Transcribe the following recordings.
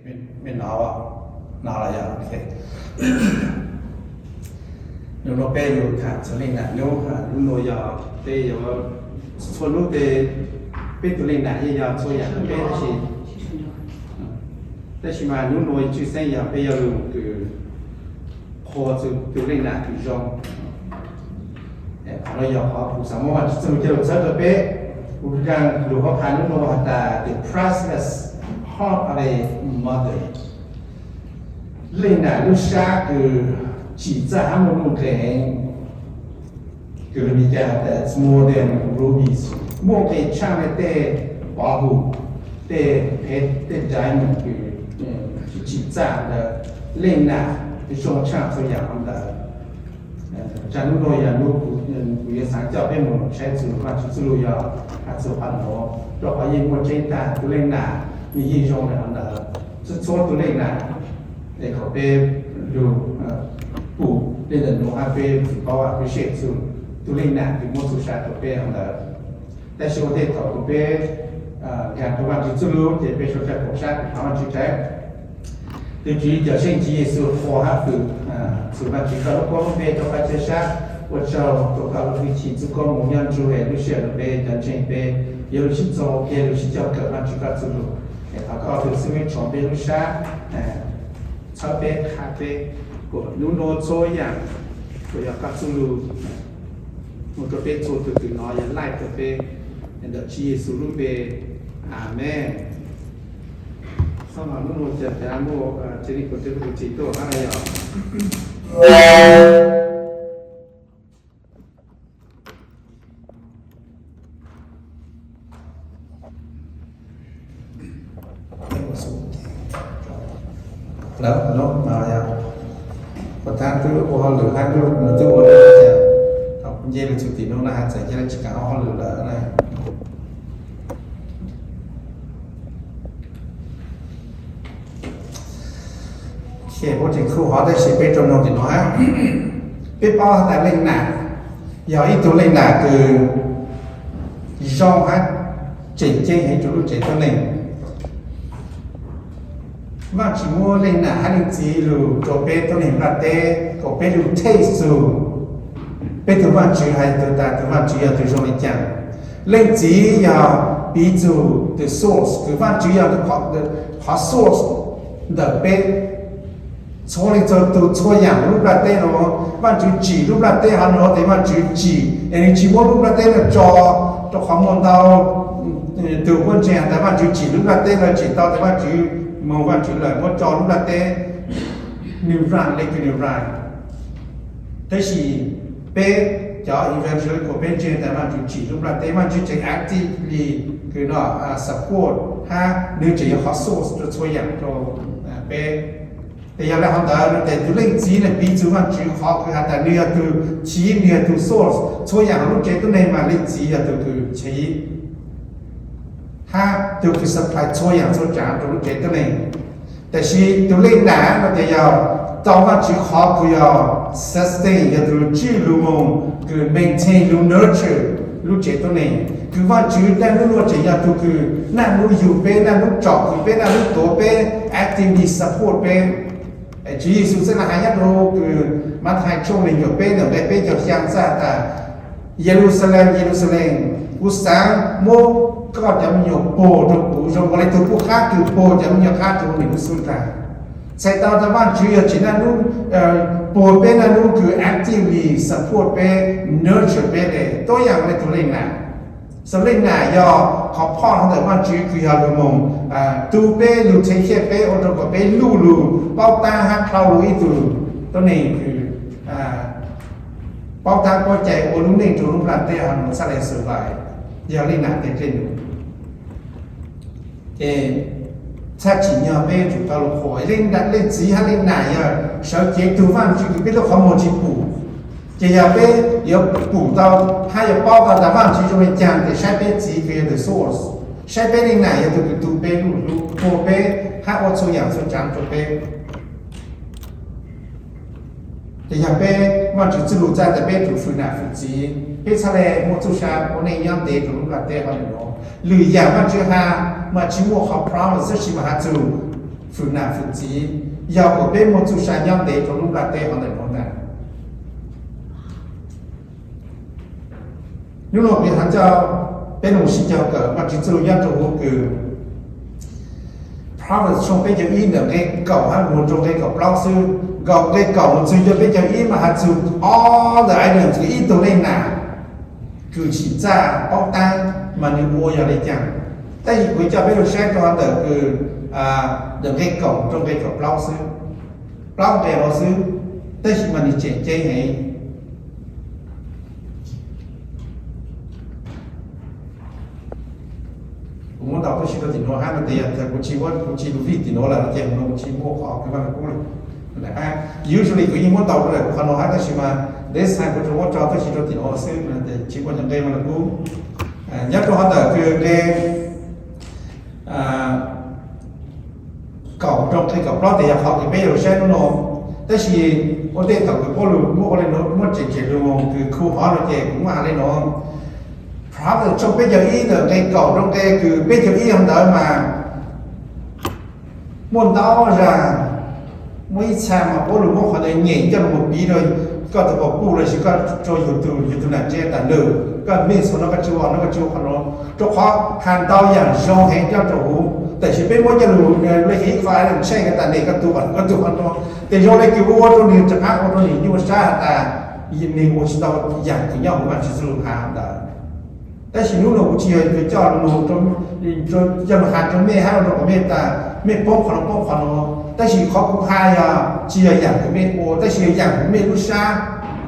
Mej hnov, hnov los yog? Nub nuav peb yuav tham txug leej nam nub, nub nuav yog peb yuav, txhua nub peb tug leej nam yeej yog txhua yaam rua peb, tab sis, tab sis mas nub nuav tshwj xeeb yog peb yuav lug kws qhuas txug tug leej nam kws zoo. Qhov nuav yog qhov kuv xaav muab Vaajtswv txuj lug ca lug txhawb rua peb. Kuv kaaj lug qhov pha nub nuav has tas the priceless heart of a mother. Leej nam lub sab kws tsim txaj hab muaj nuj nqes heev, kws lug Meskas has tas it's more than rubies, muaj nqe tshaaj le tej pov hum, tej phev, tej diamond kws tsim txaj ntawd. Leej nam zoo tshaaj txhua yaam ntawd. Zaj nub nuav yog nub kuv yuav xaav coj peb moog saib txug Vaajtswv txuj lug yog has txug qhov nuav, rua qhov yeej muaj tseeb taag, tug leej nam nwg yeej zoo le hov ntawd. Txhua txhua tug leej nam, es kom peb lug pum le ntawm nuav hab peb tsi paub appreciate txug tug leej nam kws muab txuj sa rua peb hov ntawd. Tab sis ua ntej thaum kuv peb nkaag rua Vaajtswv txuj lug ces peb sau ca pum sab kuv thov Vaajtswv tsav. Tug Tswv Yexus, Tswv Yexus qhuas hab fwm txug Vaajtswv koj lub koob lub npe rua koj cia sab, ua tsaug rua koj lub hwj chim txuj koob moog nyob ntsug es lub sij hawm nuav peb cov ntseeg peb yuav lug sib txuas, yuav lug sib coj kawm Vaajtswv koj txuj lug. Es thov koj tug xib hwb tshoov peb lub sab, txhawb peb, qha peb, kuas nub nuav txhua yaam kuas yog koj txuj lug, moog rua peb txhua tug kws nov yog laij rua peb, ntawm Tswv Yexus lub npe, Amees. Xob mas nub nuav ca cav muaj tsev neeg kuas tej lub txim tuaj hab yog lawm, no mas yog kuv thaab twb ua hauj lwm hab nub nuav twb ua lawm, thaum nce lug txug tim nuav na has txawm nce le tsi kaam ua hauj lwm lawm na. Ces puab tseem khu hov tab sis peb rua noog tim nuav hab. Peb paub has tas leej nam yog ib tug leej nam kws zoo hab tseem ceeb heev rua lub tsev tuab neeg. Vaajtswv muab leej nam hab leej txiv lug rua peb tuab neeg nplaj teb kom peb lug taste txug peb tug Vaajtswv has tug tas tug Vaajtswv yog tug zoo le caag. Leej txiv yog piv txug tug source, kws Vaajtswv yog qhov source ntawm peb. Txhua leej txhua tug txhua yaam lub nplaj teb nuav, Vaajtswv tsim lub nplaj teb hov nuav tes Vaajtswv tsim es nwg tsi muab lub nplaj teb nuav tso rua qhov muaj ntau tug puab ntseeg has tas Vaajtswv tsim lub nplaj teb nuav tsim tau tes Vaajtswv moog Vaajtswv lawm muab tso lub nplaj teb nwg rai le kws nwg rai. Tab sis peb cov evangelist kuas peb ntseeg tas Vaajtswv tsim lub nplaj teb, Vaajtswv tseem actively kws no support hab nwg tseem yog qhov source rua txhua yaam rua peb. Tes yog le hov ntawd tes tug leej txiv nwg piv txug Vaajtswv qhov kws has tas nwg yog tug chiv, nwg yog tug source txhua yaam hauv lub tsev tuab neeg mas leej txiv yog tug kws chiv hab tug kws supply txhua yaam txhua tsaav rua lub tsev tuab neeg. Tab sis tug leej nam no tes yog tau Vaajtswv qhov kws yog sustain, yog tug tswj lug moog, kws maintain lug nurture lub tsev tuab neeg, kws Vaajtswv naj nub nuav tseem yog tug kws naj nub yug peb, naj nub tsom kwm peb, naj nub tuav peb, actively support peb. Tswv Yexus txhaj le has nyob rua kws Mathais tshooj neeg nkaum peb ntawm nqe peb caug xyaa txhaj tas, Yeluxalees, Yeluxalees, kuv xaav muab koj cov me nyuam puag rua kuv zoo nkaus le tug pug qab kws puag cov me nyuam qab rua nwg lub xub nraag. Txhais tau tas Vaajtswv yog tseem naj nub puag peb, naj nub kws actively support peb, nurture peb le tuab yaam le tug leej nam. Xws leej nam yog qhov phoj hov ntawm Vaajtswv kws yog lug moog tu peb, lug thev xyaj peb ua rua kom peb luj lug, paub taab hab dlhau lug ib tug tuab neeg kws paub taab paub cai ua lub neej rua lub nplaj teb hov nuav txhaj le survive, yog leej nam tes dlej num. Ces txhaj tsim nyog peb tsum tau lug qhuas leej txiv hab leej nam yog sawv cev tug Vaajtswv kws peb lub qhov muag tsi pum. Ces yog peb yuav pum tau hab yuav paub tau tas Vaajtswv zoo le caag tes saib peb txiv kws yog tug source, saib peb leej nam yog tug kws tu peb, luj lug, qhuas peb hab ua txhua yaam txhua tsaav rua peb. Ces yog peb Vaajtswv txuj lug txhaj tas peb tsum fwm nam fwm txiv, peb txhaj le muaj txuj sa ua neej nyob ntev rua lub nplaj teb hov nuav. Lwm yaam Vaajtswv has mas tsi muaj qhov promise tab sis mas has txug fwm nam fwm txiv, yog kom peb muaj txuj sa nyob ntev rau lub nplaj teb hov ntawm nuav ntag. Nub nua kuv yuav has coj peb lug sib cog kawm Vaajtswv txuj lug nyob rau huv kws Proverbs tshooj peb caug ib ntawm nqe kaum hab moog rau nqe kaum plaub xwb. Nkaum nqe kaum moog txug rau peb caug ib mas has txug all the items kws ib tug leej nam kws tsim txaj paub taab mas nwg ua yog le caag. Tab sis kuv coj peb lug saib rau ntawm kws ntawm nqe kaum rau nqe kaum plaub xwb, plaub nqe hov xwb, tab sis mas nwg tseem ceeb heev. Kuv muab ntaus tuab si rau tim nuav hab, no tes yog kuv tsis, kuv tsis lug vij tim nuav lawm ces no kuv tsis muaj qhov kws Vaaj Lug Kub lawm. Usually kuv yeej muab ntaus rau lawm qhov nuav hab, tab sis mas this time kuv tsuas muab tso tuab si rau tim nuav xwb, tsis muaj cov nqe Vaaj Lug Kub. Nyob rau hov ntawm kws nqe kaum rau nqe kaum plaub tes yog qhov kws peb yuav lug saib nub nua. Tab sis ua ntej thaum kws Paulus muab ua le nuav, muab tseem tseem lug moog kws khu hov no ces kuv muab has le nuav. Proverbs tshooj peb caug ib ntawm nqe kaum rau nqe kws peb caug ib hov ntawd mas muaj ntau zag, muaj ib txha mas Paulus muab qhov ntawd nyeem coj lug moog piv rau koj tug quas puj lossis koj rau yug tug, yug tug nam tsev tas lwm, koj mej txhua no koj tsi ua no koj tsi ua qhov nuav, rau qhov has ntau yaam zoo heev nyob rau huv. Tab sis peb muab coj lug le ib qho tsheej tas ne koj tug, koj tug qhov nuav, tes zoo le kws ua ua rau nwg rov qaab ua rau nwg nyuaj sab has tas nwg ua tsis tau yaam kws nyob huv Vaajtswv txuj lug has ntawd. Tab sis nub nua kuv tsis yog kws coj lug, coj lug has rau mej hab rau kom mej tas mej poob qhov nuav poob qhov nuav, tab sis qhov kuv has yog tsis yog yaam kws mej ua tab sis yog yaam kws mej lub sab,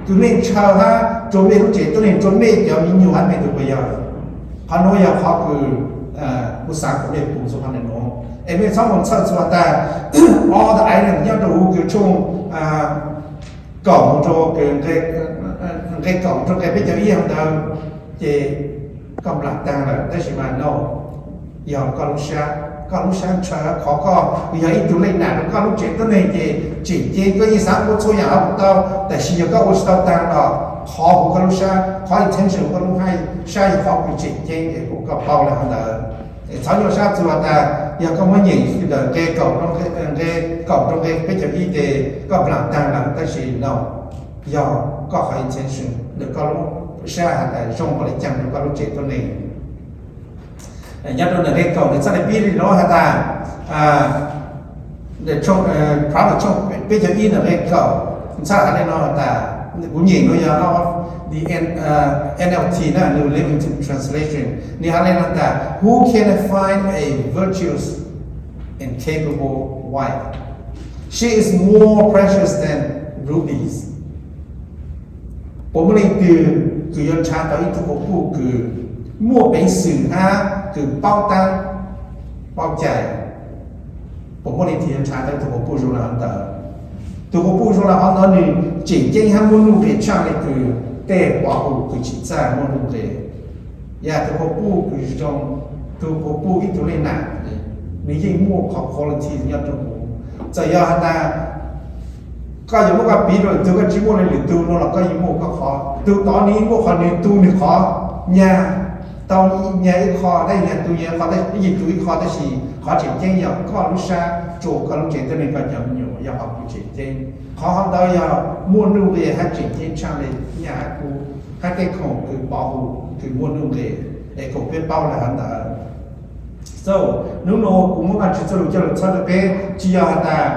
kws mej ntshaw hab rua mej lub tsev tuab neeg, rua mej cov me nyuam hab mej tug puas yog. Qhov nuav yog qhov kws kuv xaav kom mej pum txug qhov nuav, es mej txhob moog txhawj txug tas all the items nyob rau huv kws tshooj kaum moog rau, nqe kaum rau nqe peb caug ib hov ntawd, ces koj nplaag taag lawm, tab sis mas no, yog koj lub sab, koj lub sab ntshaw, qhov koj yog ib tug leej nam rau koj lub tsev tuab neeg ces tseem ceeb, koj yeej xaav ua txhua yaam hab kuj tau, tab sis yog koj ua tsis tau taag los qhov huv koj lub sab, qhov intention koj lub sab yog qhov kws tseem ceeb es kuas koj paub le hov ntawd. Es txhob nyuaj sab txug tas yog koj muab nyeem ntawm nqe kaum rau nqe peb caug ib ces koj nplaag taag lawm, tab sis no, yog koj qhov intention ntawm koj lub sab has tas zoo npaum le caag rau koj lub tsev tuab neeg. Nyob rau ntawm nqe kaum nws txhaj le pib le nuav has tas, Proverbs tshooj peb caug ib ntawm nqe kaum, txhaj has le nuav has tas, kuv nyeem no yog the N L T na, New Living Translation, nws has le nuav tas, Who can find a virtuous and capable wife? She is more precious than rubies. Puas muaj leej twg kws yuav nrhav tau ib tug quas puj kws muaj peev xwm hab kws paub taab paub cai? Puas muaj leej twg yuav nrhav tau ib tug quas puj zoo le hov ntawd? Tug quas puj zoo le hov ntawd nws tseem ceeb hab muaj nuj nqes tshaaj le kws tej pov hum kws tsim txaj muaj nuj nqes. Yog tug quas puj kws zoo, tug quas puj ib tug leej nam, nws yeej muaj qhov quality nyob rau huv. Txawm yog has tas koj yuav muab koj piv rau lwm tug, koj tsis muaj le lwm tug no los koj yeej muaj koj qhov. Tug tod nws yeej muaj qhov, nws tu nws qhov, nyag tau nyag ib qho, tab sis nyag tu nyag ib qho, tab sis yeej tu ib qho, tab sis qhov tseem ceeb yog koj lub sab rua koj lub tsev tuab neeg, koj cov me nyuam yog qhov kws tseem ceeb. Qhov hov ntawd yog muaj nuj nqes hab tseem ceeb tshaaj le nyaj hab kub hab tej khoom kws pov hum kws muaj nuj nqes, es kom peb paub le hov ntawd. So, nub nua kuv muab Vaajtswv txuj lug coj lug txhawb rau peb, tsis yog has tas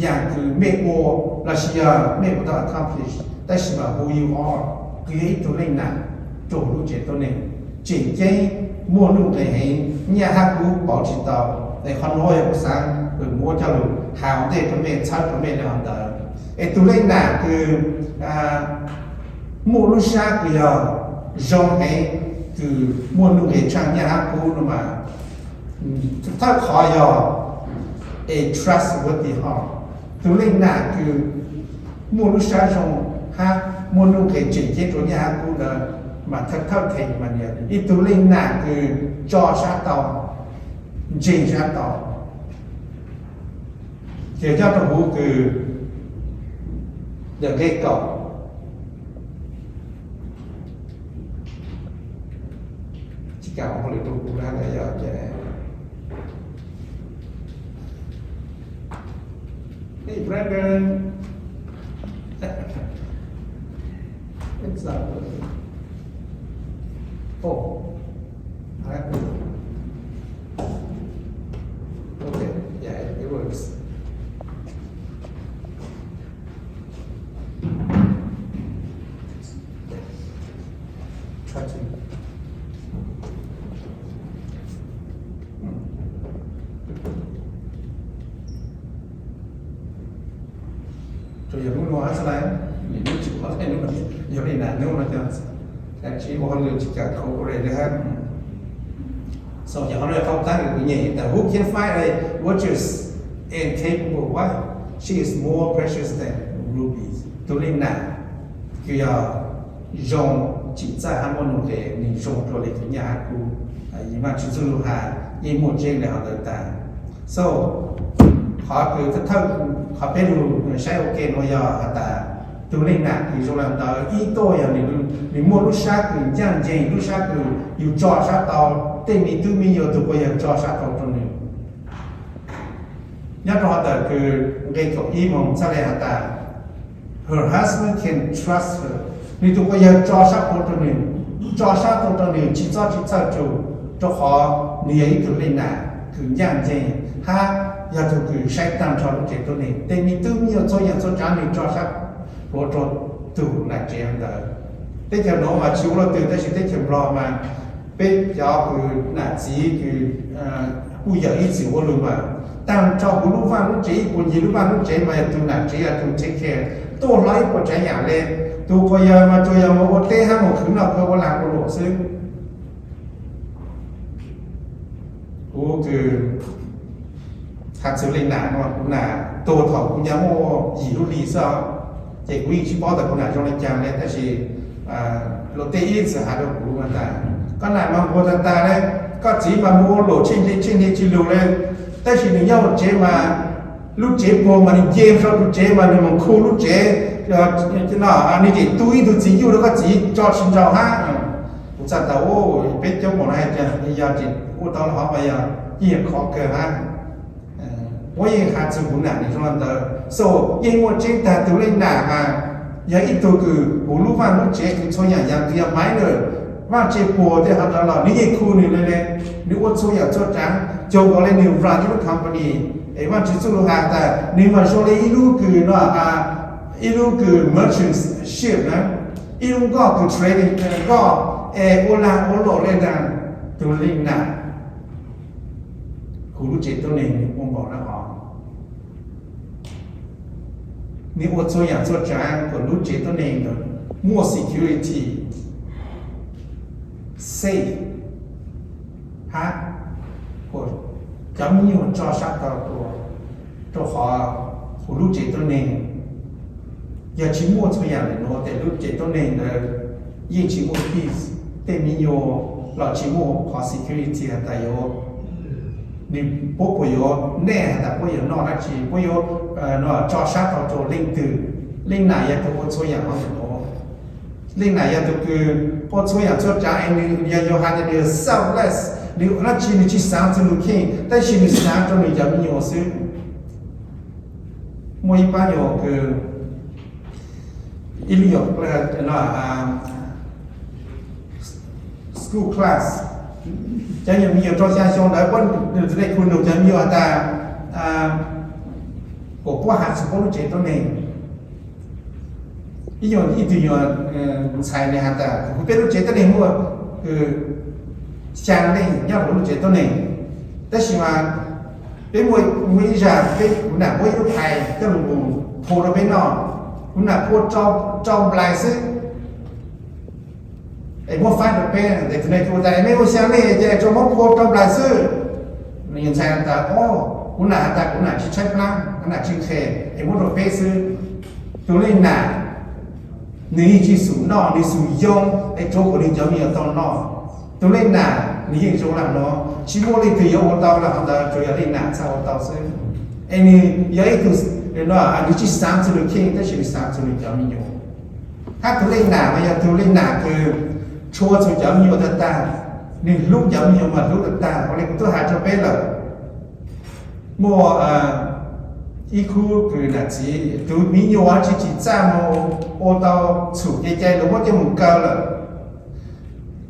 yaam kws mej ua lossis yog mej ua tau accomplish, tab sis mas who you are, kws yog ib tug leej nam rua lub tsev tuab neeg, tseem ceeb muaj nuj nqes heev, nyaj hab kub pauv tsis tau. Es qhov nuav yog kuv xaav muab coj lug has ua ntej rau mej, txhawb rau mej le hov ntawd. Es tug leej nam kws muaj lub sab kws yog zoo heev, kws muaj nuj nqes tshaaj nyaj hab kub no mas, thawj qhov yog a trustworthy heart. Tug leej nam kws muaj lub sab zoo hab muaj nuj nqes tseem ceeb rua nyaj hab kub ntawd mas thawj thawj theem mas yog ib tug leej nam kws tso sab tau, ntseeg sab tau. Ces nyob rau huv kws ntawm nqe kaum, tsis kaum, hauj lwm rau kuv na, yog ces Hey, Brandon. It's not working. Oh, I have to. Okay, yeah, it, it works. Try to. Rau yog lub no hab xab laj, nws lub tsis pom, yog li na hnub no cov tsis ua hauj lwm tsis kam cooperate li hab. So yog hauv no qhov tab kuv nyeem tas, who can find a virtuous and capable wife? She is more precious than rubies. Tus leej nam kws yog zoo tsim txawj hab muaj nuj nqes, nws zoo dua li tus nyaj hab kub. Vaaj tsi txuj lug has yeej muaj tseeb le hov ntawd tas. So qhov kws thawj, qhov peb lug saib ua ke nuav yog has tas tus leej nam kws zoo le ntawd ib tuj yog nws muaj lub sab kws ncaaj nceeg, lub sab kws yug tso sab tau tej me tub me nyuam, tus quas yawg tso sab tau rua nws. Nyob rau hov ntawm kws nqe kaum ib moog txhaj le has tas, her husband can trust her, nws tus quas yawg tso sab tau rua nws, tso sab tau rua nws tsis txob tsis txhawj tsug, rau qhov nws yog ib tug leej nam kws ncaaj nceeg hab yog tug kws saib taag nrho lub tsev tuab neeg, tej me tub me nyuam txhua yaam txhua tsaav nws tso sab plhuav rua tug nam tsev ntawd. Teb chaws nuav mas tsis ua luaj twg tab sis teb chaws Nplog mas peb cov kws nam txiv kws kuj yawm ib txwm ua lug mas taag nrho huv lub vaaj lub tsev, ib puas ncig lub vaaj lub tsev mas yog tug nam tsev yog tug take care, tuaj hlo ib puas tsaav yaam le. Tug quas yawg mas tsuas yog moog ua teb hab moog khwv noj khwv ua lag ua luam xwb. Kuv kws has txug leej nam no, kuv nam tuag thaum kuv nyob muaj yim lub hli xwb os, ces kuv yeej tsis paub tas kuv nam zoo le caag le, tab sis luag tej ib txwm has rau kuv tas, koj nam mas nquag tag tag le, koj txiv mas moog ua luam tsheej hli tsheej hli tsis lug le, tab sis nws nyob hauv tsev mas lub tsev puag mas nws nce sau tus tsev mas nws moog khu lub tsev, nws ces tu ib tug txiv yuj rau koj txiv tso tsis nrau hab. Kuv txhaj tas, peb coob moog hab, yog tsis ua tau le hov mas yog yeej yog khov kawg hab. Puab yeej has txug kuv nam nws zoo le ntawd, so yeej muaj tseeb tas tug leej nam mas yog ib tug kws huv lub vaaj lub tsev kws txhua yaam yaam kws yog minor, vaaj tse puag tej hov ntawd los nws yeej khu nws le le, nws ua txhua yaam txhua tsaav, cuag nkaus le nws run ib lub company, es Vaajtswv txuj lug has tas nws mas zoo le ib lub kws no, ib lub kws merchant ship na, ib lub nkoj kws trading, nkoj es ua lag ua luam le ntag. Tug leej nam huv lub tsev tuab neeg nws muaj npaum le hov, nws ua txhua yaam txhua tsaav kuas lub tsev tuab neeg muaj security, safe, hab kuas cov me nyuam tso sab tau rua, rau qhov huv lub tsev tuab neeg yog tsis muaj txhua yaam le nuav tes lub tsev tuab neeg ntawd yeej tsis muaj peace, tej me nyuam los tsis muaj qhov security has tas yuav, nws puab puas yuav nej has tas puab yuav noj dab tsi, puab yuav tso sab tau rua leej twg. Leej nam yog tug ua txhua yaam hov le nuav. Leej nam yog tug kws ua txhua yaam txhua tsaav es nws yog yuav has tas nws selfless, nws dab tsi nws tsis xaav txug nws kheej tab sis nws xaav rua nws cov me nyuam xwb. Muaj ib paab nyuam kws ib lub nyuam school class, cov nyuam me nyuam rau xya xyoo ntawd puab txwv le khu nug cov me nyuam has tas, kuas puab has txug puab lub tsev tuab neeg. Ib nyuag ib tug nyuam ntxhais nws has tas, kuv peb lub tsev tuab neeg muaj xya leej nyob huv lub tsev tuab neeg, tab sis mas peb muaj, muaj ib zag peb, kuv nam muab ib lub phais coj lug phua rau peb noj, kuv nam phua rau nplais xwb es muab faib rau peb. Tes tus neeg ua tas, mej ua xya leej ces tsuas muab phua rau nplais xwb. Nws ntxhais tas, o, kuv nam has tas kuv nam tsis tshaib plab, kuv nam tsis nqhes es muab rau peb xwb. Tus leej nam nws yeej tsis xum noj, nws xum yoo es tsuav kuas nws cov me nyuam tau noj. Tus leej nam nws yeej zoo le nuav, tsis muaj leej twg yuav ua tau le hov ntawd, tsuas yog leej nam txhaj ua tau xwb. Es nws yog ib tug, nws tsis xaav txug nws kheej tab sis nws xaav txug nws cov me nyuam. Hab tus leej nam mas yog tus leej nam kws tshua txug cov me nyuam tag tag, nws hlub cov me nyuam mas hlub tag tag, ua le kuv tub has rua peb lawm. Muaj ib khub kws nam txiv, tus me nyuam tsis tsim txaj mus ua tau txhum kev cai, luag muab coj mus kaw lawm.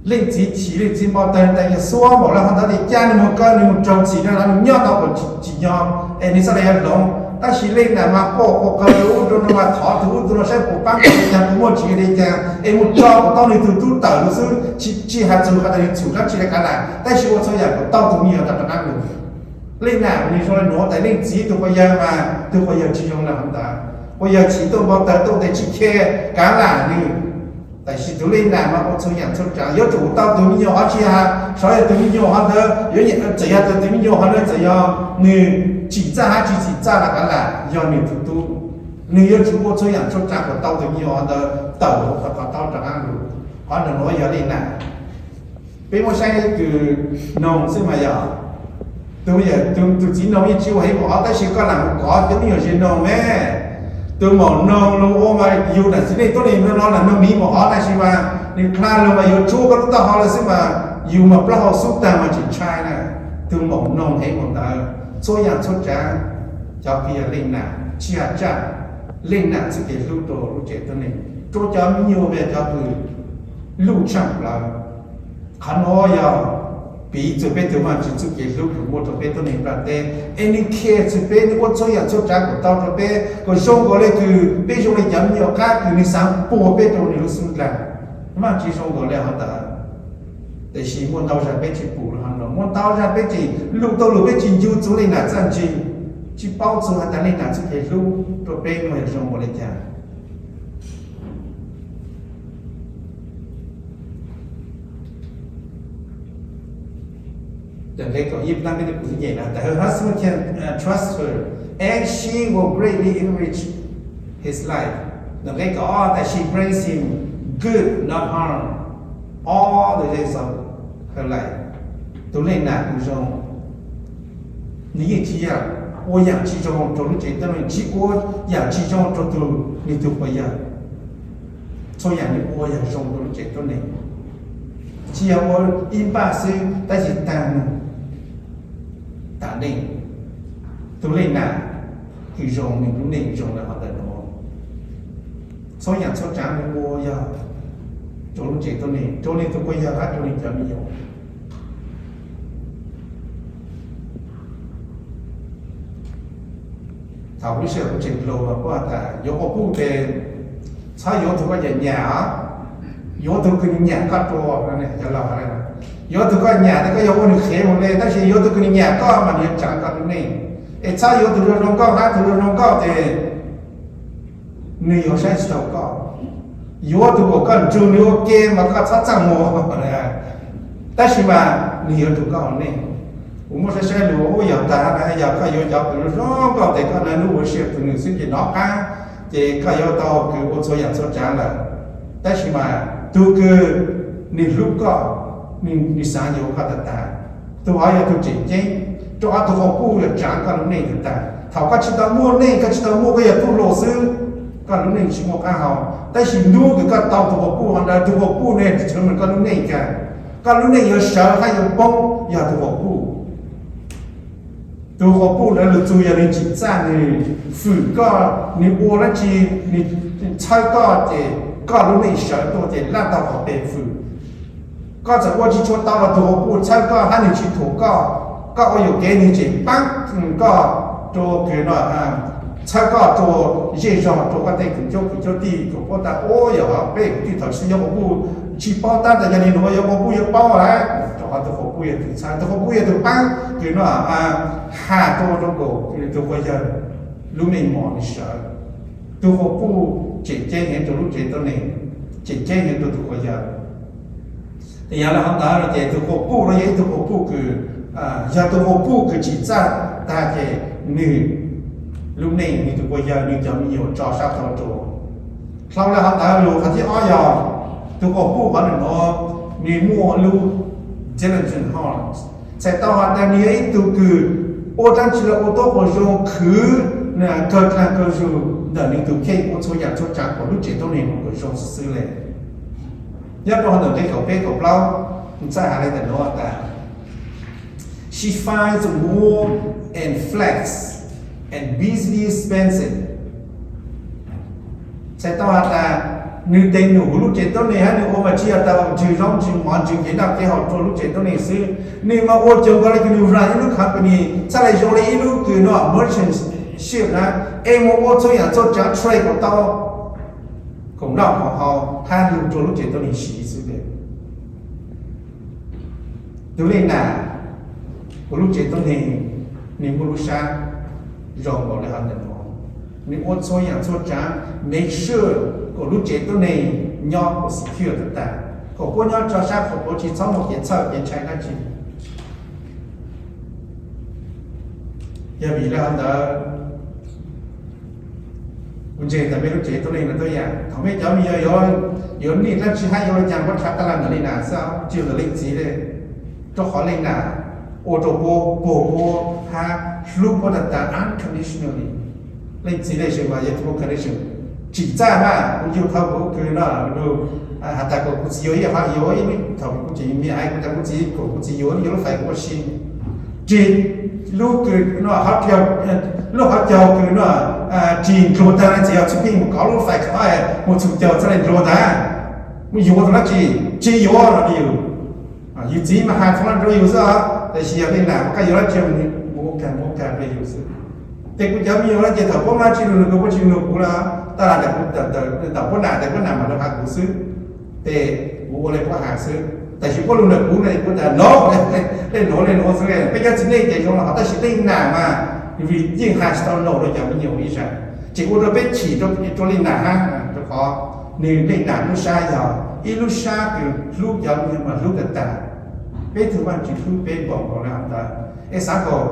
Leej txiv chim, leej txiv npau taws tas yog xuab npaum li hov ntawd, li cas nws mus kaw, nws mus raug txim no los nws nyob tau puas tsim nyog, es nws xav li yog hloov. Tab sis leej nam mas quaj quaj qw ub rau no mas thov tus ub tus no saib puas paab kuv li cas, kuv muaj tsis li cas es mus tso kom tau nws tus tub tawm lawm xwb, tsis has txug has tas nws txhum dlaab tsi li kav lam, tab sis ua txhua yaam kom tau tus me nyuam rov qaab lug. Leej nam nws zoo le nuav tas leej txiv tus quas yawg mas, tus quas yawg tsis zoo le hov ntawd. Quas yawg chim tuaj npau taws tuaj tes tsis khe kav lam nws. Tab sis tus leej nam mas ua txhua yaam txhua tsaav yuav tsum tau tus me nyuam, hov tsis has sov yog tus me nyuam hov ntawd yuav, txawm yog tus me nyuam hov ntawd txawm yog nws tsim txaj hab tsis tsim txaj los kav lam, yog nws tus tub, nws yuav tsum ua txhua yaam txhua tsaav kom tau tus me nyuam hov ntawd tawm kom tau rov qaab lug. Qhov nuav yog leej nam. Peb muab saib kws noog xwb mas yog, tus, tus txiv noog yeej tsis ua heev npaum hov, tab sis koj lam mus kov cov me nyuam zes noog me. Tus maum noog los ua mas yug nam txiv neej tuab neeg no lam noog miv npaum hov, tab sis mas nws dlha lug mas yuav tshuab koj lub taub hau lawm xwb mas yug mas plaub hau xub taag mas tseem ntshai na. Tus maum noog heev npaum ntawd, txhua yaam txhua tsaav, cov kws yog leej nam tsis has tsaj, leej nam txuj kev hlub rua lub tsev tuab neeg, rua cov me nyuam, cov kws luj tshaaj plawg. Qhov nuav yog piv txug peb tug Vaajtswv txuj kev hlub kws muaj rua peb tuab neeg nplaj teb, es nws khe txug peb, nws ua txhua yaam txhua tsaav kom tau rua peb, kom zoo nkaus le kws peb zoo le cov me nyuam qab kws nws xaav puag peb rua nws lub xub ntiag. Vaajtswv zoo nkaus le hov ntawd. Tab sis muaj ntau zag peb tsis pum le hov no, muaj ntau zag peb tseem lug tau lug peb tsis ncu txug leej nam txaj ntsig, tsis paub txug has tas leej nam txuj kev hlub rua peb nuav yog zoo npaum le caag. Nqe kaum ib, peb tug nyem na, that her husband can, uh, trust her and she will greatly enrich his life. Nqe kaum ob, that she brings him good, not harm, all the days of her life. Tus leej nam kws zoo, nws yeej tsis yog ua yaam tsis zoo rua lub tsev tuab neeg, tsis ua yaam tsis zoo rua tug, nwg tug quas yawg. Txhua yaam nws ua yog zoo rua lub tsev tuab neeg, tsis yog ua ib npaj xwb tab sis taag mug taag neej. Tus leej nam kws zoo, nws lub neej zoo le hov ntawm nuav. Txhua yaam txhua tsaav nws ua yog rua lub tsev tuab neeg, rua nwg tug quas yawg hab rua nwg cov me nyuam. Thaum lub sij hawm kuv tseem hluas, kuv has tas yuav quas puj tes txhob yuav tug koj nyam nyam, yuav tug kws nws nyam koj rua. Yuav tug koj nyam tes koj yuav ua nws qhev mus le, tab sis yuav tug kws nws nyam koj mas nws yuav tsaav koj lub neej. Es txhob yuav tug zoo zoo nkauj hab, tug zoo zoo nkauj tes nws yuav saib tsis taus koj. Yuav tug kom koj nrug nws ua ke mas koj txhob txaj muag. Tab sis mas nws yuav nrug koj ua neej. Kuv muab saib saib lug ub yog tag na, yog koj yuav cov kws zoo nkauj tes koj naj nub ua siab tug nws xwb ces nov qab ces koj yuav tau kws ua txhua yaam txhua tsaav lawm. Tab sis mas tug kws nws hlub koj, nws xaav yuav koj tag tag, tug hov yog tug tseem ceeb, rua qhov tug quas puj yuav tsaav koj lub neej tag tag. Thaum koj tsis tau muaj neej, koj tsis tau muaj, koj yog tub hluas xwb, koj lub neej tsis muaj qab hau. Tab sis nub kws koj tau tug quas puj hov ntawd, tug quas puj ne tseem koj lub neej kag. Koj lub neej yuav sawv hab yuav poob yog tug quas puj. Tug quas puj ntawd lug txug yog nws tsim txaj, nws fwm koj, nws ua dlaab tsi, nws txhawb koj ces koj lub neej sawv tuaj ces laj tau qhov peg fwm. Koj txawm ua tsis tshua tau los tug quas puj txhawb koj hab nws tsis thuam koj, koj ua yuam kev nws tseem paab koj rua kws no, txhawb koj rua zej zog rua koj tej kwv cuab kwv cuab tij kom paub tas ub yog peb kwv tij thaum tsis yuav quas puj tsis paub tab ntawd, yog li nuav yuav quas puj yuav paub lawm, rua qhov tug quas puj yog tug txhawb, tug quas puj yog tug paab kws no has rua rua nkaus tug quas yawg lub meej mom nws sawv. Tug quas puj tseem ceeb heev rua lub tsev tuab neeg, tseem ceeb heev rua tug quas yawg. Yog le hov ntawd no ces tug quas puj no yog ib tug quas puj kws, yog tug quas puj kws tsim txaj tag ces nwg lub neej, nwg tug quas yawg, nwg cov me nyuam tso sab tau rua. Dlhau le hov ntawd lug qhov thib ob yog tug quas puj qhov nuav, nwg muaj lub diligent heart. Txhais tau has tas nwg yog ib tug kws ua dlaab tsi los ua tuab quas zoo, khwv kawg dlaag kawg zug ntawm nwg tug kheej, ua txhua yaam txhua tsaav kom lub tsev tuab neeg nuav kom zoo xwb xwb le. Nyob rua hov ntawm nqe kaum peb kaum plaub, txhais has le ntawm nuav tas, she finds wool and flax, and busily spends it. Txhais tau has tas, nws tes num huv lub tsev tuab neeg hab nws ua mas tsi yog tas ntswg zaub ntswg mov ntswg kev noj kev haus rua lub tsev tuab neeg xwb. Nws mas ua cuag nkaus le kws nws run ib lub company, txhaj le zoo le ib lub kws nuav merchant ship na, es mus ua txhua yaam txhua tsaav trade kom tau, koom noj koom haus hab lug rua lub tsev tuab neeg siv xwb. Tus leej nam huv lub tsev tuab neeg, nws muaj lub sab zoo nkaus le hov ntawm nuav, nws ua txhua yaam txhua tsaav make sure kom lub tsev tuab neeg nyob kom secure tag tag, kom puab nyob tso sab kom puab tsi txhob muaj kev txhawj kev ntshai dlaab tsi. Yog vim le hov ntawd, kuv ntseeg tas mej lub tsev tuab neeg nuav tuab yaam, thaum mej cov me nyuam yuav nij dlaab tsi hab yuav le caag puab rhav taj laj ntawm leej nam xwb, tsi yog ntawm leej txiv le. Rua qhov leej nam ua rua puab, puag puab hab hlub puab tag tag unconditionally. Leej txiv le se mas yog tus condition, tsim txaj mas kuv yug tau kuv kws no, has tas kom kuv txiv yuav ib qho yuav ib lub, thaum kuv tseem me hais kuv tas kuv txiv kom kuv txiv yuav, yuav lub fais kuv ua si. Tsis, lub kws no, lub hov caug kws no, tsis ndluag tag le txiv yog txhub pij mus kov lub fais kov mus txhum caug txhaj le ndluag ntag. Mus yuav tau dlaab tsi? Tsis yuav los yug, yug txiv mas has txhua laj rua yug xwb os, tab sis yog leej nam mas koj yuav dlaab tsi mus ua kag ua kag rua yug xwb. Ces kuv cov me nyuam no ces thaum puab mab tsi lug nug kuv, puab tsi lug nug kuv lawm, taj laj ntawm kuv, thaum puab nam tes puab nam mam lug has kuv xwb. Ces kuv ua le puab has xwb, tab sis puab lug ntawm kuv no kuv tas no, le nuav le nuav xwb. Peb cov txiv neej ces zoo le hov, tab sis leej nam mas vim yeej has tsis tau no rua cov me nyuam ib zag, ces ua rua peb chim rua leej nam hab, rua qhov nwg leej nam lub sab yog ib lub sab kws hlub cov me nyuam mas hlub tag tag. Peb tug Vaajtswv hlub peb npaum nkaus le hov ntawd. Example,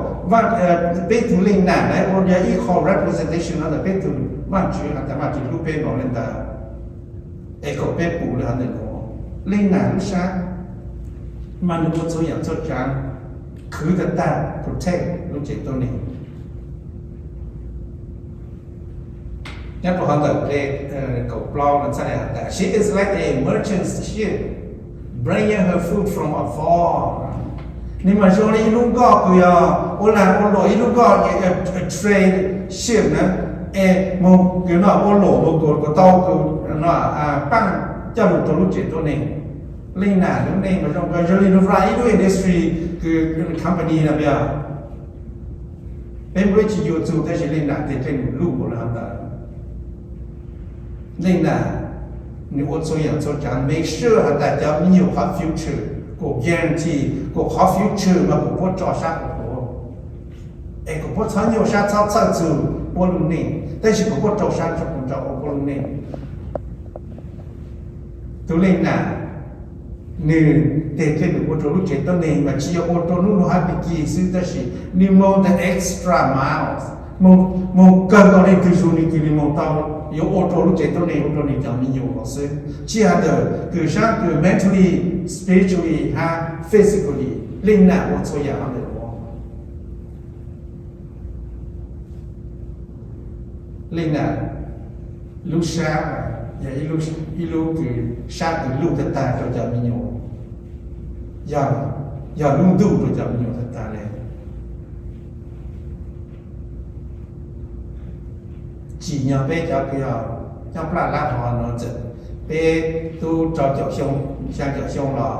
peb tug leej nam na ua yog ib qho representation no ntawm peb tug Vaajtswv has tas Vaajtswv hlub peb npaum le ntawd, es kom peb pum le hov ntawm nuav. Leej nam lub sab mas nwg ua txhua yaam txhua tsaav khwv tag tag protect lub tsev tuab neeg. Nyob rua hov ntawm nqe kaum plaub no txhaj le has tas, she is like a merchant ship bringing her food from afar. Nwg mas zoo le ib lub nkoj kws yog ua lag ua luam, ib lub nkoj trade ship na, es moog kws no ua luam moog kuas tau kws paaj coj lug rua lub tsev tuab neeg. Leej nam lub neej mas zoo kawg, zoo le nwg run ib lub industry kws company no yog peb muaj dlaab tsi yuav txug tab sis leej nam tes dlej num luj npaum le hov ntawd. Leej nam nwg ua txhua yaam txhua tsaav make sure has tas cov me nyuam qhov future kuas guarantee, kuas qhov future mas kuas puab tso sab rua puab, es kuas puab txhob nyuaj sab txhob txhawj txug puab lub neej, tab sis kuas puab rau sab rua puab lub neej. Tus leej nam nwg tes dlej num ua rua lub tsev tuab neeg mas tsi yog ua rua nub nua hab pig kig xwb, tab sis nwg moog the extra miles, moog kawg nkaus le kws zug nwg kws nwg moog tau, yuav ua rua lub tsev tuab neeg ua rua nwg cov me nyuam los xwb. Tsi has tas kws sab kws mentally, spiritually hab physically, leej nam ua txhua yaam hov ntawm nuav. Leej nam lub sab yog ib lub kws sab kws luj tag tag rua cov me nyuam, yog lub ntuj rua cov me nyuam tag tag le. Tsim nyog peb cov kws yog nyob plaj lab hov nuav, txawm peb tub rau caum xyoo, xyaa caum xyoo los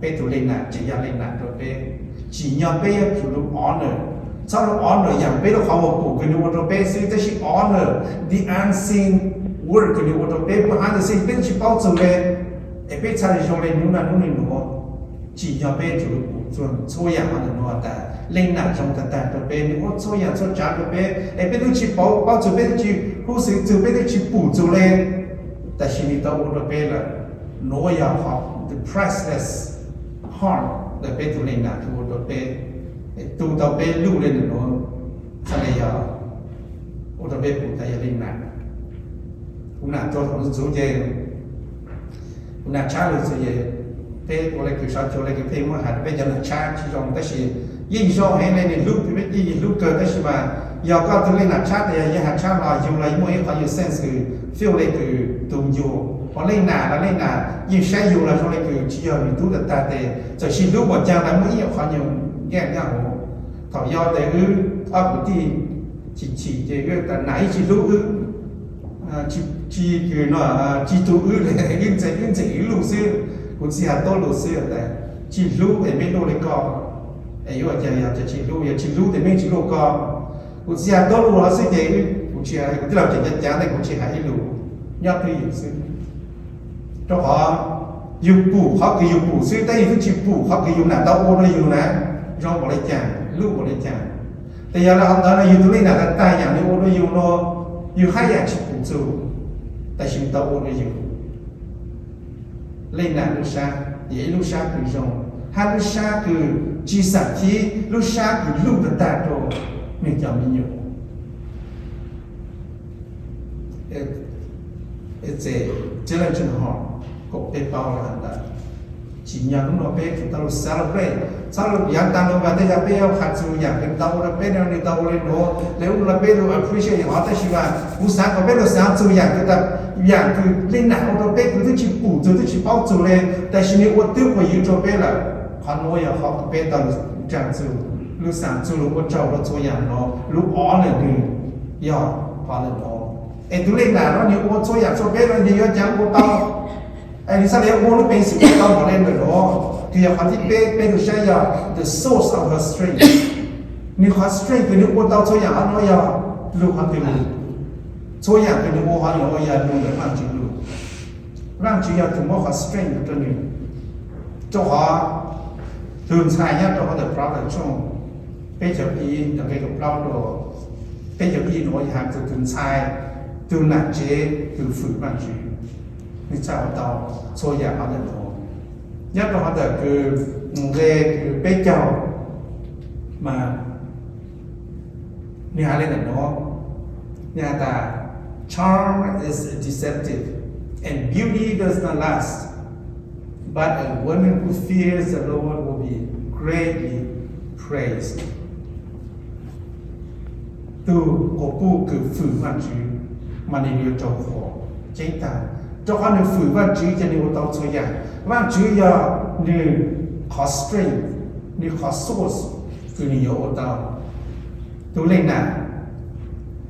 peb tug leej nam tseem yog leej nam rua peb. Tsim nyog peb yuav tsum lug honor, txhob lug honor yaam peb lub qhov muag pum kws nwg ua rua peb xwb, tab sis honor the unseen work kws nwg ua rua peb, pab hab nwg xwb peb tsi paub txug le, es peb txhaj le zoo le nub nua nub nua nuav. Tsim nyog peb yuav tsum lug pum txug txhua yaam hov ntawm nuav tas leej nam zoo tag tag rua peb, nwg ua txhua yaam txhua tsaav rua peb, es peb tub tsi paub, paub txug, peb tub tsi hub xwv txug, peb tub tsi pum txug le, tab sis nwg tau ua rua peb lawm. Nuav yog qhov the priceless heart ntawm peb tug leej nam kws ua rua peb, tu tau peb luj le ntawm nuav, txhaj le yog ua rua peb pum tas yog leej nam. Kuv nam tuag thaum ntxuv ces kuv nam tshab lug txug es peb ua le kws sov cuag le kws pheej muab has rua peb cov nam tshab tsi zoo, tab sis yeej zoo heev le nwg hlub, peb yeej hlub kawg, tab sis mas yog koj tug leej nam tshab tas yog yeej has tshab los yug los muaj ib qhov yug sense kws feel le kws tug yug, hos leej nam los leej nam yeej saib yug los zoo le kws tsi yog nwg tub tag tag tes txawm sis hlub puas caag los muaj ib qhov nyuag nkeaj nyob huv. Thaum yog tes wb ob kwv tij chim tsis ces wb tas nam ib tsis hlub wb, tsis, tsis kws no, tsis tu wb le, wb ntxeev wb ntxeev wb luj xwb. Kuv txiv has tuab lus xwb tas tsis hlub es meb luj le koj, es yuav ua cas yog tsis hlub, yog tsis hlub tes meb tsis luj koj. Kuv txiv has tuab lus no xwb ces kuv tsis, kuv tij laug tseem cav cav ntawd kuv tsis hais ib lus, nyob twj ywm xwb. Rau qhov yus pum qhov kws yus pum xwb, tab yus twb tsis pum qhov kws yus nam tau ua rau yus na, zoo npaum le caag, luj npaum le caag. Tes yog le hov ntawd no yus tus leej nam tag tag yam nws ua rau yus no, yus haj yam tsis pum txug, tab sis nws tau ua rau yus. Leej nam lub sab yog ib lub sab kws zoo, hab lub sab kws tsis xam khib, lub sab kws luj tag tag rau nwg cov me nyuam. Txij le tsi ho kom peb paub le hov ntawd, tsim nyog hnub no peb tsum tau lug celebrate, txhob lug yav taag lug mas tej zag peb yuav has txug yaam kws tau ua rau peb no, nwg tau ua le nuav le, ua le peb lug appreciate hov, tab sis mas kuv xaav kom peb lug xaav txug yaam kws, yaam kws leej nam ua rau peb kws twb tsis pum txug twb tsis paub txug le, tab sis nwg ua twb quas yws rau peb lawm. Qhov nuav yog qhov kws peb tau nraag txug, lug xaav txug lug ua tsaug rau txhua yaam no, lug ob le nwg yog qhov le nuav. Es tus leej nam no nwg ua txhua yaam rau peb no nwg yuav cav ua tau, es nwg txhaj le ua lub peev xwm ua tau npaum le ntawm nuav. Kws yog qhov thib peb, peb lug saib yog the source of her strength. Nwg qhov strength kws nwg ua tau txhua yaam hov nuav yog lug qhov twg lug? Txhua yaam kws nwg ua hov nuav yog lug ntawm Vaajtswv lug. Vaajtswv yog tug muab qhov strength rau nwg. Rau qhov tug ntxhais nyob rau hov ntawm Proverbs tshooj peb caug ib, nqe kaum plaub dua, peb caug ib nuav has txug tug ntxhais, tug nam tsev kws fwm Vaajtswv, nwg txhaj ua tau txhua yaam hov ntawm nuav. Nyob rau hov ntawm kws nqe kws peb caug mas nwg has le ntawm nuav, nwg has tas, charm is deceptive and beauty does not last, but a woman who fears the Lord will be greatly praised. Tug quas puj kws fwm Vaajtswv mas nwg yuav raug qhuas ceeb tag, rau qhov nwg fwm Vaajtswv ces nwg ua tau txhua yaam. Vaajtswv yog nwg qhov strength, nwg qhov source kws nwg yuav ua tau. Tug leej nam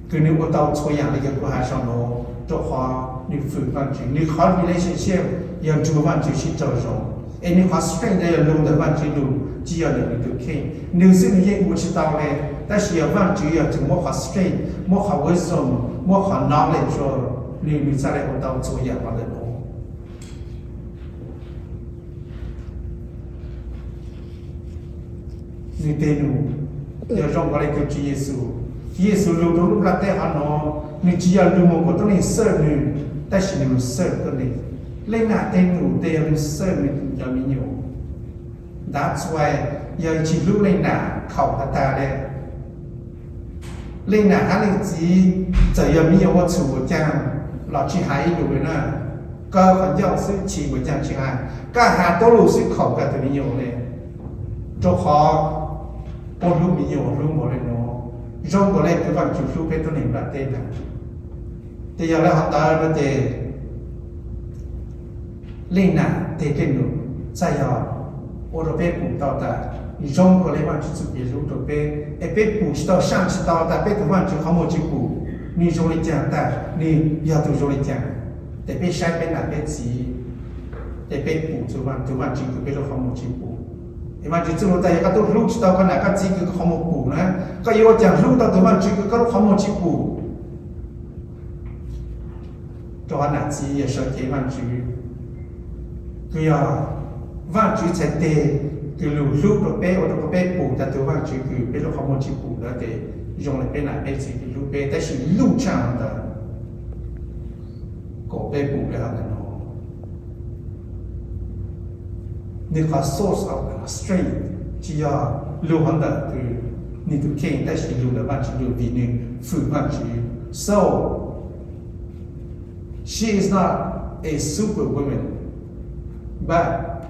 kws nwg ua tau txhua yaam le kws kuv has sau nuav, rau qhov nwg fwm Vaajtswv, nwg qhov relationship yog nrug Vaajtswv sib raug zoo, es nwg qhov strength yog lug ntawm Vaajtswv lug, tsi yog ntawm nwg tug kheej. Nwg xwb nwg yeej ua tsi tau le, tab sis yog Vaajtswv yog tug muab qhov strength, muab qhov wisdom, muab qhov knowledge rua nwg, nwg txhaj le ua tau txhua yaam hov ntawm nuav. Nwg teg num yog zoo nkaus le kws Tswv Yexus, Tswv Yexus lug rua lub nplaj teb hov nuav, nwg tsi yog lug moog kuas tuab neeg xawj nwg, tab sis nwg lug xawj tuab neeg. Leej nam teg num tes yog lug xawj nwg cov me nyuam. That's why yog tsi hlub leej nam khaum tag tag le. Leej nam hab leej txiv txawm yog me nyuam ua txhum ua caag los tsi has ib lus le na. Kaw qhov ncauj xwb, chim ua caag tsi has, koj has tuab lug xwb khaum kag tug me nyuam le. Rua qhov puab hlub me nyuam hlub npaum le nuav, zoo nkaus le kws Vaajtswv hlub peb tuab neeg nplaj teb ntag. Tes yog le hov ntawd no tes leej nam teg leej num txhaj yog ua rua peb pum tau tas zoo nkaus le Vaajtswv txuj kev hlub rua peb, es peb pum tsi tau, saaj tsi tau tas peb tug Vaajtswv qhov muag tsi pum, nwg zoo le caag tag, nwg yog tug zoo le caag. Tes peb saib peb nam peb txiv, tes peb pum txug tug Vaajtswv kws peb lub qhov muag tsi pum. Es Vaajtswv txuj lug tas yog koj tub hlub tsi tau koj nam koj txiv kws koj qhov muag pum na, koj yuav ua caag hlub tau tug Vaajtswv kws koj lub qhov muag tsi pum? Rua qhov nam txiv yog sawv cev Vaajtswv, kws yog Vaajtswv txhais teg kws lug hlub rua peb, ua rua peb pum tas tug Vaajtswv kws peb lub qhov muag tsi pum ntawd tes zoo le peb nam peb txiv kws hlub peb, tab sis luj tshaaj ntawd kom peb pum le hov ntawm no. Nwg qhov source of strength tsi yog lug hov ntawm kws nwg tug kheej, tab sis lug ntawm Vaajtswv lug vim nwg fwm Vaajtswv. So she is not a super woman, but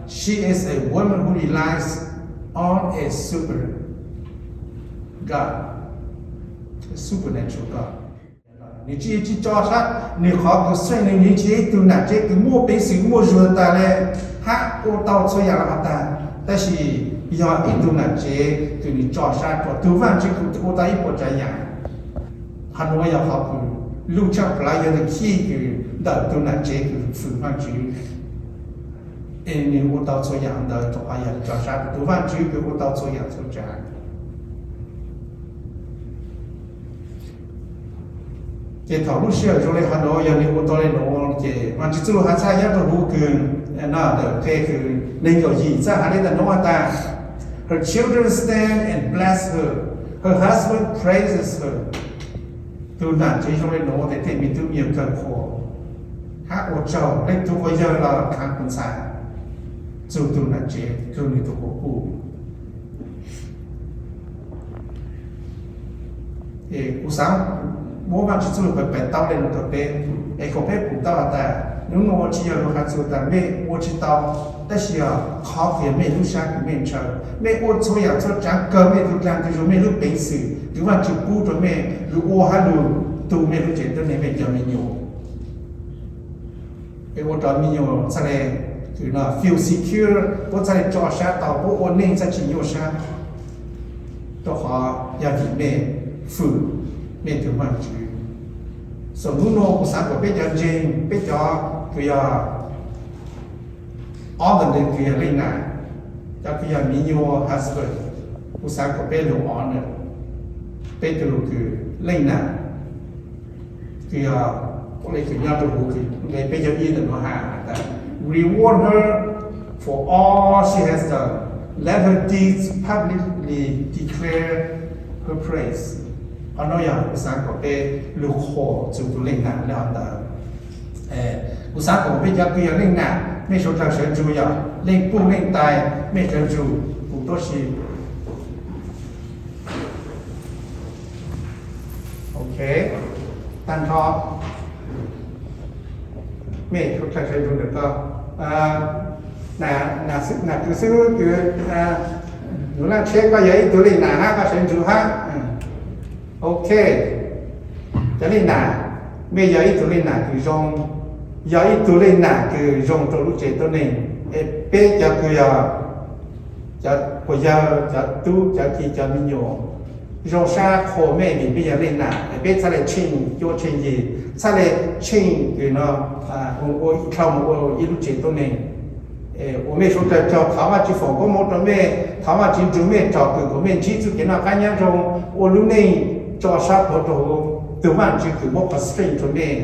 she is a woman who relies on a super God, a supernatural God. Nwg tsi, tsi tso sab nwg qhov kws xeej nwg, nwg tsi yog ib tug nam tsev kws muaj peev xwm muaj zug tas le hab ua tau txhua yaam le hov tag, tab sis yog ib tug nam tsev kws nwg tso sab rua tug Vaajtswv kws ua tau ib puas tsav yaam. Qhov nuav yog qhov kws luj tshaaj plawv, yog key kws ntawm tug nam tsev kws fwm Vaajtswv, es nwg ua tau txhua yaam ntawd rua qhov yog tso sab tus Vaajtswv kws ua tau txhua yaam txhua tsaav. Ces thaum lub sij hawm zoo le hov nuav, yog nwg ua tau le nuav ces Vaajtswv txuj lug has txhaj nyob rua huv kws, no, ntawm nqe kws neeg nkaum yim txhaj has le ntawm nuav has tas, Her children stand and bless her, her husband praises her. Tug nam tsev zoo le nuav tes tej me tub me nyuam kawg qhuas hab ua tsaug, leej tug quas yawg los khaav quas ntxhais txug tug nam tsev kawg nwg tug quas puj. Kuv xaav muab Vaajtswv txuj lug peb pais tau le nuav rua peb, es kom peb pum tau has tas nub nuav tsi yog lug has txug tas mej ua tsi tau, tab sis yog qhov kws yog mej lub sab kws mej ntshaw, mej ua txhua yaam txhua tsaav kawg mej tug dlaag tug zug, mej lub peev xwm kws Vaajtswv pub rua mej lug ua hab lug tu mej lub tsev tuab neeg, mej cov me nyuam, es ua rua me nyuam txhaj le kws no feel secure, puab txhaj le tso sab tau, puab ua neej txhaj tsi nyuaj sab, rua qhov yog vim mej fwm mej tug Vaajtswv. So nub nuav kuv xaav kom peb cov ntseeg, peb cov kws yog ob ntawm ntawd kws yog leej nam, cov kws yog me nyuam husband, kuv xaav kom peb lug honor peb tug kws leej nam, kws yog, ua le kws nyob rua huv kws nqe peb caug ib ntawm nuav has tas, Reward her for all she has done, let her deeds publicly declare her praise. Qhov nuav yog kuv xaav kom peb lug qhuas txug tug leej nam le hov ntawd. Kuv xaav kom peb cov kws yog leej nam, mej suav dlawg sawv ntsug, yog leej puj leej tais, mej sawv ntsug kuv tuab si. Ok, tag nrho mej suav dlawg sawv ntsug ntawm koj. Nam kws xib hwb kws Nuv Laaj Tsheb, koj yog ib tug leej nam hab koj sawv ntsug hab. Ok, cov leej nam, mej yog ib tug leej nam kws zoo, yog ib tug leej nam kws zoo rua lub tsev tuab neeg. Es peb cov kws yog cov quas yawg, cov tub, cov ki, cov me nyuam, zoo sab qhuas mej vim mej yog leej nam, es peb txhaj le tsheej cuab tsheej yig, txhaj le tsheej kws no, ua ib dlhau moog ua ib lub tsev tuab neeg. Ua mej suav dlawg tsaug, thov Vaajtswv foom koob moov rua mej, thov Vaajtswv nrug mej tsom kwm kom mej ntsib txuj kev noj qab nyob zoo, ua lub neej tso sab plhuav rua huv tug Vaajtswv kws muab qhov strength rua mej,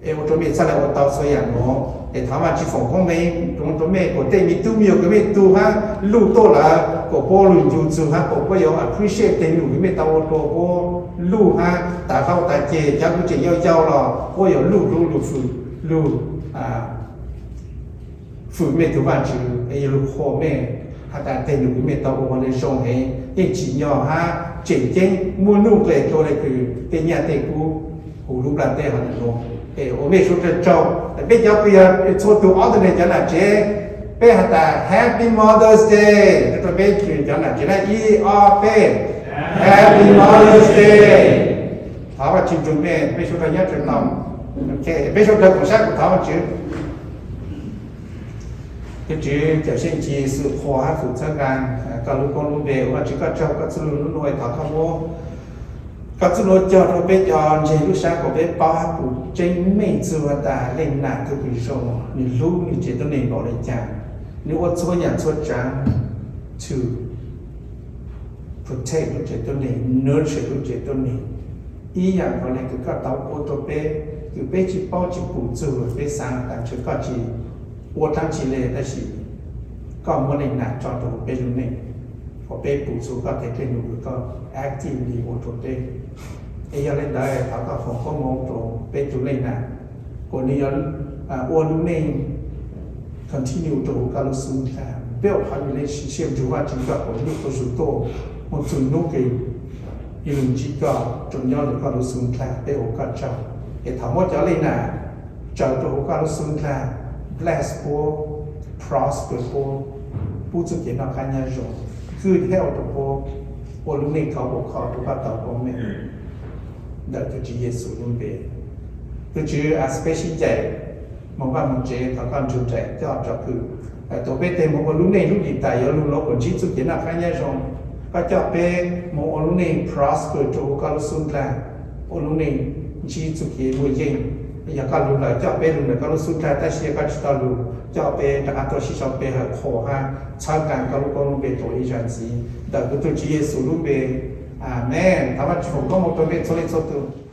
es ua rua mej txhaj le ua tau txhua yaam nuav. Es thov Vaajtswv foom koob moov rua mej kom tej me tub me nyuam kws mej tu hab luj tuaj lawm kom puab lug ncu txug hab kom puab yuav appreciate tej num kws mej tau ua rua puab luj hab tas hlau tas ceg, cov kws tseem yau yau los puab yuav luj hlub lug fwm, lug fwm mej tug Vaajtswv, es yuav lug qhuas mej has tas tej num kws mej tau ua le zoo heev, yeej tsim nyog hab tseem ceeb muaj nuj nqes dlua le kws tej nyaj tej kub huv lub nplaj teb hov nuav. Es ua mej suav dlawg tsaug. Peb cov kws yog txhua tug alternate cov nam tsev, peb has tas Happy Mother's Day rua peb cov nam tsev na, ib ob peb, Happy Mother's Day. Thov Vaajtswv nrug mej, mej suav dlawg nyob tsawg tau. Ok, peb suav dlawg koom sab kuv thov Vaajtswv. Tus Tswv Cawm Seej Yexus qhuas hab fwm txhawb nqaa koj lub koob lub npe, ua Vaajtswv koj tsaug koj txuj lug nub nuav, thov koj muab koj txuj lug cog rua peb cov ntseeg lub sab kom peb paub hab pum tseeb meej txug has tas leej nam tug kws zoo, nwg hlub nwg tsev tuab neeg npaum le caag, nwg ua txhua yaam txhua tsaav to protect lub tsev tuab neeg, nurture lub tsev tuab neeg. Ib yaam nkaus le kws koj tau ua rua peb, kws peb tsi paub tsi pum txug, peb xaav tas ntshe koj tsi ua dlaab tsi le, tab sis koj muab leej nam tso rua peb lub neej, kom peb pum txug koj tej dlej num kws koj actively ua rua peb. Es yog le ntawd thov koj foom koob moov rua peb tug leej nam, kom nwg yuav ua lub neej continue rua huv koj lub xub ntiag, build qhov relationship nrug Vaajtswv koj kom lub kua zug tuaj moog txug nub kws nwg lug ntsib koj rua nyob rua koj lub xub ntiag. Peb ua koj tsaug, es thov muab cov leej nam tsaws rua huv koj lub xub ntiag, bless puab, prosper puab, pub txuj kev noj qab nyob zoo, good health rua puab, ua lub neej khov ua khov rua koj tau koob meej. Ntawm tus Tswv Yexus lub npe, tus Tswv, a, peb sib ncaim moog vaj moog tsev, thov koj nrug nraim coj tsom kwm tau peb teg moog ua lub neej lub lim tas yuav lug lob kom ntsib txuj kev noj qab nyob zoo. Koj coj peb moog ua lub neej prosper rua huv koj lub xub ntiag. ua lub neej ntsib txuj kev muaj yeej. Yog koj lug lawm, coj peb lug ntawm koj lub xub ntiag, tab sis yog koj tsis tau lug, coj peb rov qab tuaj sib sau pe hawm qhuas hab txhawb nqa koj lub koob lub npe tuaj ib zag ntxiv. Ntawm kuv tug Tswv Yexus lub npe, amees. Thov Vaajtswv foom koob moov rua peb txhua leej txhua tug.